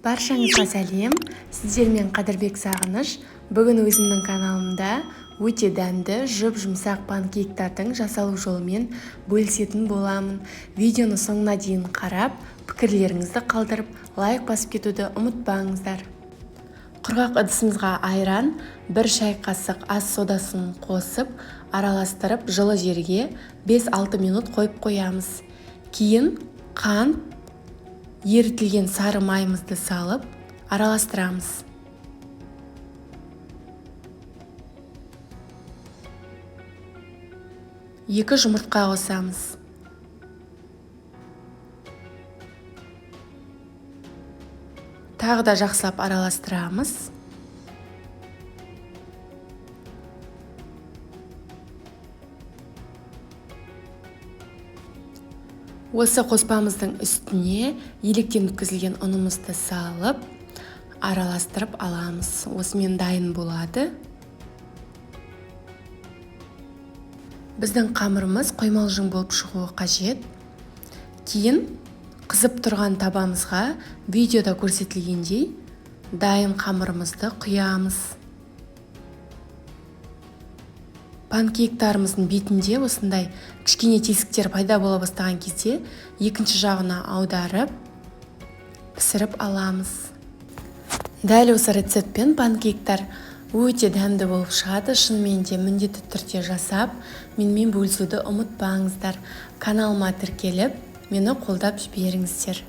Баршаңызға сәлем! Сіздермен Қадырбек Сағыныш. Бүгін өзімнің каналымда өте дәмді, жұп-жұмсақ панкейктардың жасалу жолымен бөлісетін боламын. Видеоны соңына дейін қарап, пікірлеріңізді қалдырып, лайк басып кетуді ұмытпаңыздар. Құрғақ ыдысымызға айран, 1 шай қасық ас содасын қосып, араластырып, жылы жерге 5-6 минут қойып қоямыз. Кейін қант, ерітілген сары майымызды салып, араластырамыз. 2 жұмыртқа қосамыз. Тағы да жақсылап араластырамыз. Осы қоспамыздың үстіне електен өткізілген ұнымызды салып, араластырып аламыз. Осымен дайын болады. Біздің қамырымыз қоймалжың болып шығуы қажет. Кейін қызып тұрған табамызға видеода көрсетілгендей дайын қамырымызды құямыз. Панкейктарымыздың бетінде осындай кішкене тесіктер пайда бола бастаған кезде екінші жағына аударып, пісіріп аламыз. Дәл осы рецептпен панкейктар өте дәмді болып шығады. Шынымен де міндетті түрде жасап, менімен бөлісуді ұмытпаңыздар. Каналыма тіркеліп, мені қолдап жіберіңіздер.